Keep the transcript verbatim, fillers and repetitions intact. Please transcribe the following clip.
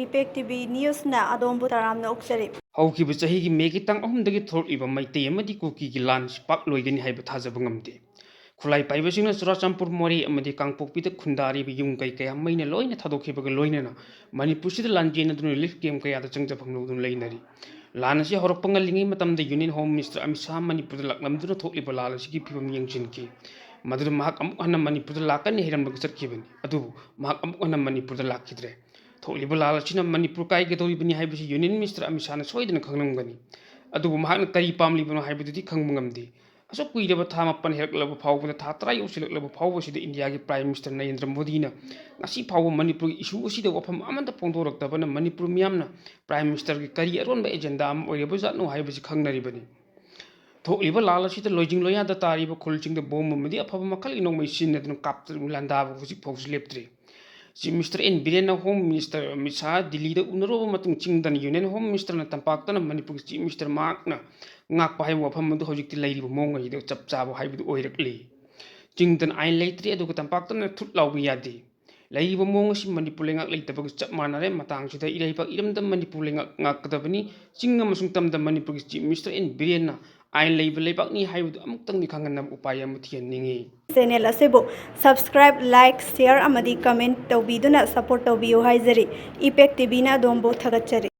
ꯏꯄꯦꯛ TV ꯅ꯭ꯌꯨꯁꯅ ꯑꯗꯣꯝꯕꯨ ꯇꯔꯥꯝꯅ ꯑꯣꯛꯆꯔꯤ꯫ ꯍꯧꯈꯤꯕ ꯆꯍꯤꯒꯤ ꯃꯦꯒꯤ ꯇꯥꯡ ꯑꯍꯨꯝꯗꯒꯤ ꯊꯣꯛꯂꯛꯂꯤꯕ ꯃꯩꯇꯩ ꯑꯃꯗꯤ ꯀꯨꯀꯤꯒꯤ ꯂꯥꯟ ꯑꯁꯤ ꯄꯥꯛ ꯂꯣꯏꯒꯅꯤ ꯍꯥꯏꯕ ꯊꯥꯖꯕ ꯉꯝꯗꯦ꯫ ꯈꯨꯠꯂꯥꯏ ꯄꯥꯏꯕꯁꯤꯡꯅ ꯆꯨꯔꯥꯆꯥꯟꯄꯨꯔ, ꯃꯣꯔꯦ ꯑꯃꯗꯤ ꯀꯥꯡꯄꯣꯛꯄꯤꯗ ꯈꯨꯟꯗꯥꯔꯤꯕ ꯌꯨꯝ ꯀꯩ ꯀꯌꯥ ꯃꯩꯅ ꯂꯣꯏꯅ ꯊꯥꯗꯣꯛꯈꯤꯕꯒ ꯂꯣꯏꯅꯅ ꯃꯅꯤꯄꯨꯔꯁꯤꯗ ꯂꯥꯟꯖꯦꯟꯅꯗꯨꯅ relief camp ꯀꯌꯥꯗ ꯆꯪꯖꯐꯝ ꯂꯧꯗꯨꯅ ꯂꯩꯅꯔꯤ꯫ ꯂꯥꯟ ꯑꯁꯤ ꯍꯧꯔꯛꯄ ꯉꯜꯂꯤꯉꯩ ꯃꯇꯝꯗ Union Home Minister Amit Shah ꯃꯅꯤꯄꯨꯔꯗ ꯂꯥꯛꯂꯝꯗꯨꯅ ꯊꯣꯛꯂꯤꯕ ꯂꯥꯟ ꯑꯁꯤꯒꯤ ꯐꯤꯕꯝ ꯌꯦꯡꯁꯤꯟꯈꯤ꯫ ꯃꯗꯨꯗ ꯃꯍꯥꯛ ꯑꯃꯨꯛ ꯍꯟꯅ ꯃꯅꯤꯄꯨꯔꯗ ꯂꯥꯛꯀꯅꯤ ꯍꯥꯏꯔꯝꯂꯒ ꯆꯠꯈꯤꯕꯅꯤ꯫ ꯑꯗꯨꯕꯨ ꯃꯍꯥꯛ ꯑꯃꯨꯛ ꯍꯟꯅ ꯃꯅꯤꯄꯨꯔꯗ ꯂꯥꯛꯈꯤꯗ꯭ꯔꯦ꯫ ꯊꯣꯛꯂꯤꯕ ꯂꯥꯟ ꯑꯁꯤꯅ ꯃꯅꯤꯄꯨꯔ ꯀꯥꯏꯒꯗꯧꯔꯤꯕꯅꯤ ꯍꯥꯏꯕꯁꯤ Union Minister ꯑꯃꯤꯠ ꯁꯥꯍꯅ ꯁꯣꯏꯗꯅ ꯈꯪꯂꯝꯒꯅꯤ꯫ ꯑꯗꯨꯕꯨ ꯃꯍꯥꯛꯅ ꯀꯔꯤ ꯄꯥꯝꯂꯤꯕꯅꯣ ꯍꯥꯏꯕꯗꯨꯗꯤ ꯈꯪꯕ ꯉꯝꯗꯦ꯫ ꯑꯁꯨꯛ ꯀꯨꯏꯔꯕ ꯊꯥ ꯃꯥꯄꯟ ꯍꯦꯜꯂꯛꯂꯕ ꯐꯥꯎꯕꯗ, ꯊꯥ ꯇꯔꯥ ꯌꯧꯁꯤꯜꯂꯛꯂꯕ ꯐꯥꯎꯕꯁꯤꯗ ꯏꯟꯗꯤꯌꯥꯒꯤ Prime Minister ꯅꯔꯦꯟꯗ꯭ꯔ ꯃꯣꯗꯤꯅ ꯉꯁꯤ ꯐꯥꯎꯕ ꯃꯅꯤꯄꯨꯔꯒꯤ issue ꯑꯁꯤꯗ ꯋꯥꯐꯝ ꯑꯃꯠꯇ ꯐꯣꯡꯗꯣꯔꯛꯇꯕꯅ ꯃꯅꯤꯄꯨꯔ ꯃꯤꯌꯥꯝꯅ Prime Ministerꯒꯤ ꯀꯔꯤ ꯑꯔꯣꯟꯕ agenda ꯑꯃ ꯑꯣꯏꯔꯕꯖꯥꯠꯅꯣ ꯍꯥꯏꯕꯁꯤ ꯈꯪꯅꯔꯤꯕꯅꯤ꯫ ꯊꯣꯛꯂꯤꯕ ꯂꯥꯟ ꯑꯁꯤꯗ ꯂꯣꯏꯖꯤꯡ ꯂꯣꯌꯥꯗ ꯇꯥꯔꯤꯕ ꯈꯨꯜꯁꯤꯡꯗ bomb ꯑꯃꯗꯤ ꯑꯐꯕ ꯃꯈꯜꯒꯤ ꯅꯣꯡꯃꯩ ꯁꯤꯖꯤꯟꯅꯗꯨꯅ ꯀꯥꯞꯇꯨꯅ ꯂꯥꯟꯗꯥꯕ ꯍꯧꯖꯤꯛ ꯐꯥꯎꯁꯨ ꯂꯦꯞꯇ꯭ꯔꯤ꯫ Chief Minister ꯑꯦꯟ ꯕꯤꯔꯦꯟꯅ Home Minister ꯑꯃꯤꯠ ꯁꯥꯍ ꯗꯤꯜꯂꯤꯗ ꯎꯅꯔꯨꯕ ꯃꯇꯨꯡ ꯆꯤꯡꯗꯅ Union Home Ministerꯅ ꯇꯝꯄꯥꯛꯇꯅ ꯃꯅꯤꯄꯨꯔꯒꯤ Chief Minister ꯃꯍꯥꯛꯅ ꯉꯥꯛꯄ ꯍꯥꯏꯕ ꯋꯥꯐꯝ ꯑꯗꯨ ꯍꯧꯖꯤꯛꯇꯤ ꯂꯩꯔꯤꯕ ꯃꯑꯣꯡ ꯑꯁꯤꯗ ꯆꯞ ꯆꯥꯕ ꯍꯥꯏꯕꯗꯨ ꯑꯣꯏꯔꯛꯂꯤ꯫ ꯆꯤꯡꯗꯅ ꯑꯥꯏꯟ ꯂꯩꯇ꯭ꯔꯦ, ꯑꯗꯨꯒ ꯇꯝꯄꯥꯛꯇꯅ ꯊꯨꯠ ꯂꯥꯎꯕ ꯌꯥꯗꯦ꯫ ꯂꯩꯔꯤꯕ ꯃꯑꯣꯡ ꯑꯁꯤ ꯃꯅꯤꯄꯨꯔ ꯂꯩꯉꯥꯛ ꯂꯩꯇꯕꯒ ꯆꯞ ꯃꯥꯟꯅꯔꯦ꯫ ꯃꯇꯥꯡꯁꯤꯗ ꯏꯔꯩꯄꯥꯛ ꯏꯔꯝꯗꯝ ꯃꯅꯤꯄꯨꯔ ꯂꯩꯉꯥꯛ ꯉꯥꯛꯀꯗꯕꯅꯤ꯫ ꯆꯤꯡ ꯑꯃꯁꯨꯡ ꯇꯝꯗ ꯃꯅꯤꯄꯨꯔꯒꯤ Chief Minister ꯑꯦꯟ ꯕꯤꯔꯦꯟꯅ ꯑꯥꯏꯟ ꯂꯩꯕ ꯂꯩꯕꯥꯛꯅꯤ ꯍꯥꯏꯕꯗꯨ ꯑꯃꯨꯛꯇꯪꯗꯤ ꯈꯪꯍꯟꯅꯕ ꯎꯄꯥꯏ ꯑꯃ ꯊꯤꯍꯟꯅꯤꯡꯏ꯫ Channel ꯑꯁꯤꯕꯨ subscribe, like, share ꯑꯃꯗꯤ comment ꯇꯧꯕꯤꯗꯨꯅ support ꯇꯧꯕꯤꯌꯨ ꯍꯥꯏꯖꯔꯤ꯫ ꯏꯄꯦꯛ ꯇꯤꯚꯤꯅ ꯑꯗꯣꯝꯕꯨ ꯊꯥꯒꯠꯆꯔꯤ꯫